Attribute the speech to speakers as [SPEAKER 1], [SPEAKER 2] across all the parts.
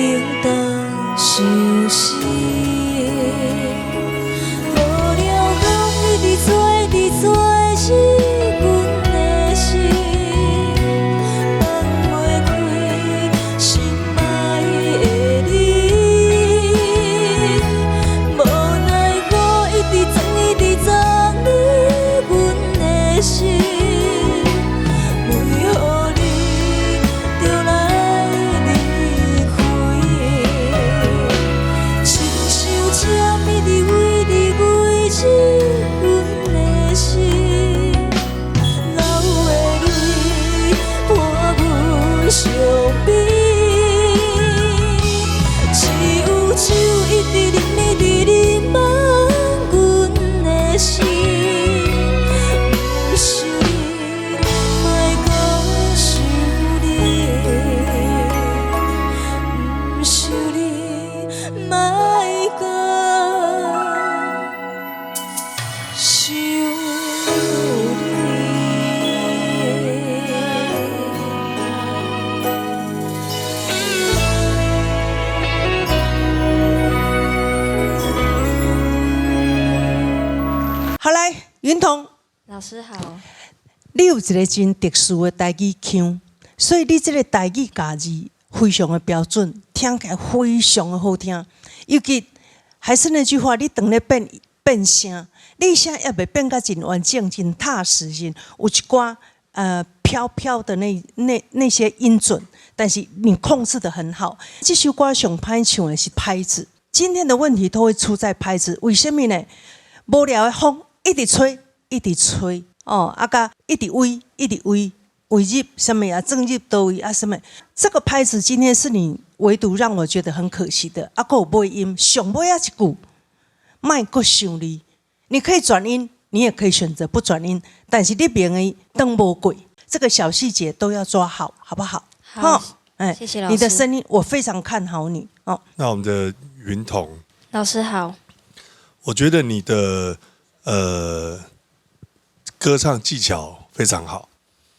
[SPEAKER 1] 能當相信。無聊講一直做，一直做是阮的心，放袂開心愛的你。無奈何一直藏，一直藏你阮的心，為何你著來離開？親像針一直圍佇圍住阮的心，流的淚伴阮傷悲。只有酒一直啉，一直啉，放阮的心。毋想你，莫講想你，毋想你，莫講想你。
[SPEAKER 2] 好來，雲彤，
[SPEAKER 3] 老師好。
[SPEAKER 2] 你有一个真特殊的台語腔，所以你這个台語咬字非常的標準，聽起來非常的好聽。尤其還是那句話，你當咧變變聲，你聲猶未變甲真完整、真踏實，是有一寡飄飄的那些音準，但是你控制得很好。這首歌上歹唱的是拍子，今天的問題都會出在拍子，為什麼呢？無聊的風一直吹，一直吹，哦，啊，佮一直圍，一直圍，圍入啥物啊，轉入佗位啊，啥物？這個拍子今天是你唯獨讓我覺得很可惜的。啊，閣有尾音，上尾仔一句，莫閣想你，你可以轉音，你也可以選擇不轉音，但是你明的轉無過，這個小細節都要抓好，好不好？
[SPEAKER 3] 好，
[SPEAKER 2] 哎，
[SPEAKER 3] 謝謝老師。
[SPEAKER 2] 你的聲音我非常看好你哦。
[SPEAKER 4] 那我們的雲彤，
[SPEAKER 3] 老師好。
[SPEAKER 4] 我覺得你的歌唱技巧非常好，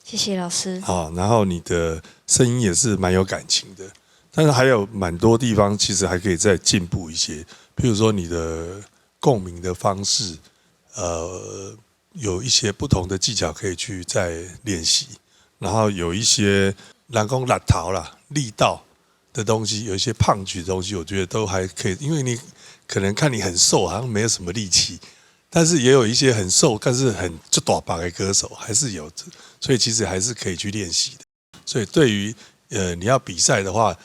[SPEAKER 3] 謝謝老師。
[SPEAKER 4] 好，然後你的聲音也是蠻有感情的，但是還有蠻多地方其實還可以再進步一些，譬如說你的共鳴的方式，有一些不同的技巧可以去再練習，然後有一些人講力頭啦、力道的東西，有一些胖舉的東西，我覺得都還可以，因為你可能看你很瘦，好像沒有什麼力氣，但是也有一些很瘦但是很就大把的歌手還是有，所以其實還是可以去練習的。所以對於你要比賽的話，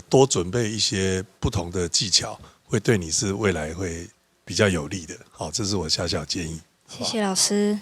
[SPEAKER 4] 多準備一些不同的技巧，會對你是未來會比較有利的。好，這是我小小建議。
[SPEAKER 3] 謝謝老師。